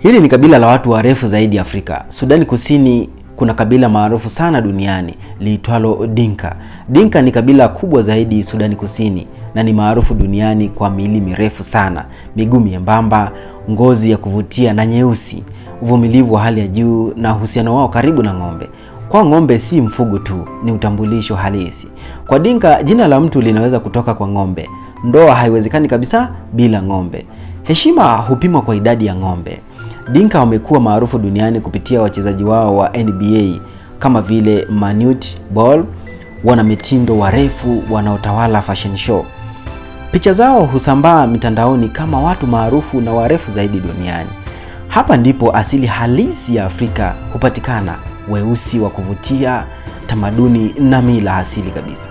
Hili ni kabila la watu warefu zaidi Afrika. Sudani Kusini kuna kabila maarufu sana duniani liitwalo Dinka. Dinka ni kabila kubwa zaidi Sudani Kusini na ni maarufu duniani kwa miili mirefu sana, miguu miembamba, ngozi ya kuvutia na nyeusi, uvumilivu wa hali ya juu na uhusiano wao karibu na ng'ombe. Kwa ng'ombe si mfugo tu, ni utambulisho halisi. Kwa Dinka, jina la mtu linaweza kutoka kwa ng'ombe. Ndoa haiwezekani kabisa bila ng'ombe. Heshima hupimwa kwa idadi ya ng'ombe. Dinka wamekuwa maarufu duniani kupitia wachezaji wao wa NBA kama vile Manute Bol, wana mitindo warefu wanaotawala fashion show. Picha zao husambaa mitandaoni kama watu maarufu na warefu zaidi duniani. Hapa ndipo asili halisi ya Afrika hupatikana, weusi wa kuvutia, tamaduni na mila asili kabisa.